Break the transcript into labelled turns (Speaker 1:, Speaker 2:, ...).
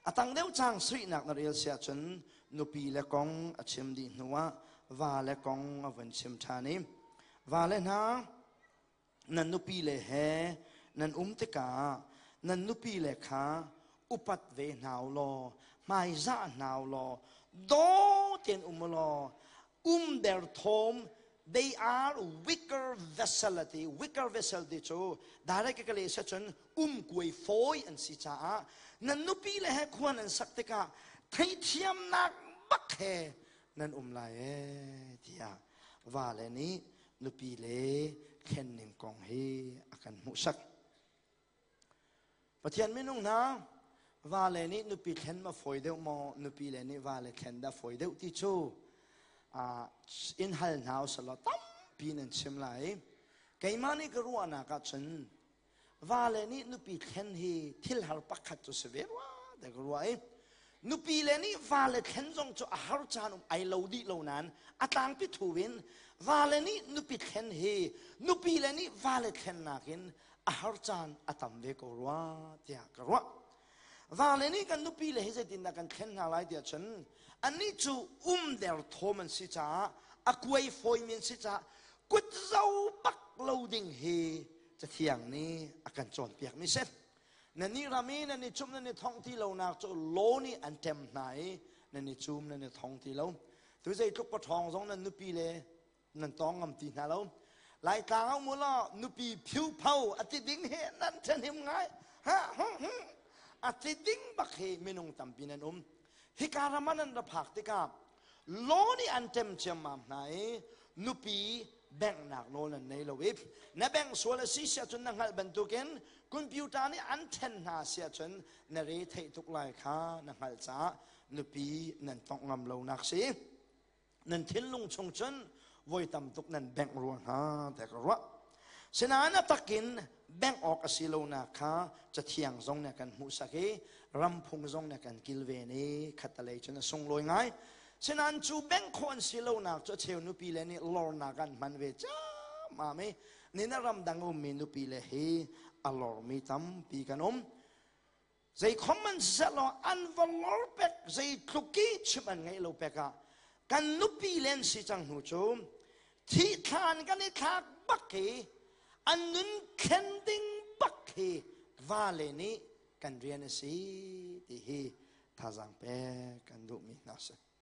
Speaker 1: A tang deuh cang suihnak na rel siah cun nupi le kong a chim dih hnuah va le kong a vun chim ṭhan i va le hna nan nupi le he nan um tikah nan nupi le kha upat ve hna u law hmaizah hna u law daw tein um u law um derthawm they are weaker vessel ati weaker vessel ti cu direct ka le se cun um kuai fawi an si caah nan nupi le he khuan an sak tikah theithiamnak bak he nan um lai e tiah va le nih nupi le thlenning kong hi a kan hmuhsak Pathian minung hna vale nih nupi thlen ma fawi deuh maw nupi le nih vale thlen dah fawi deuh ti cu in hal hna usalaw tampi nan chim lai keimah nih ka ruahnak ah cun vale nih nupi thlen hi thil har pakhat cu si ve rua te ka ruah i nupi le nih vale thlen zong cu a har caan um ai lo dih lo nain a tlangpi thu in vale nih nupi thlen hi nupi le nih vale thlen nakin a har caan a tam ve ko rua tiah ka ruah vale nih kan nupi le hi zeitindah kan thlen hna lai tiah cun annih cu um der thawm an si caah a kuai fawimi an si caah kut zo bak lo ding hi Cathiang nih a kan cawnpiakmi si. Nan nih ram i nan i cum nan i thong ti lonak cu law nih an ṭem hna i nan i cum nan i thong ti lo. Tu zeitluk paṭhawng zong nan nupi le nan tawng ngam ti hna lo. Laitlang ah um law nupi phiupho a ti ding hi nan ṭhahnem ngai. Ha hu hu a ti ding bak hi minung tampi nan um. Hika ram ah nan ra phak tikah law nih an ṭem ciammam hna i nupi benghnak nawl nan nei lo i na bengh sual a si siah cun na hngalh bantukin computer nih an ṭhen hna siah cun na re theih tuk lai kha na hngalh caah nupi nan tongh ngam lonak si nan thinlung chung cun voi tam tuk nan bengh rua hna te ka ruah sinain a takin bengh awk a si lonak kha cathiang zong nih kan hmuhsak i ramphung zong nih kan kilven i khattalei cun a sunglawi ngai sinain cu bengh khawh an si lonak cu a cheu nupi le nih lornak an hman ve ciammam i nina ramdang ummi nupi le hi a lormi tampi kan um Zeikhom an siseh law an va lor pek zeitluk i chim an ngeih lo pek ah kan nupi len si cang hnu cu thih thlan kan i thlak bak hi an nun thlen ding bak hi vale nih kan rian a si ti hi thazaang pek kan duhmi hna si.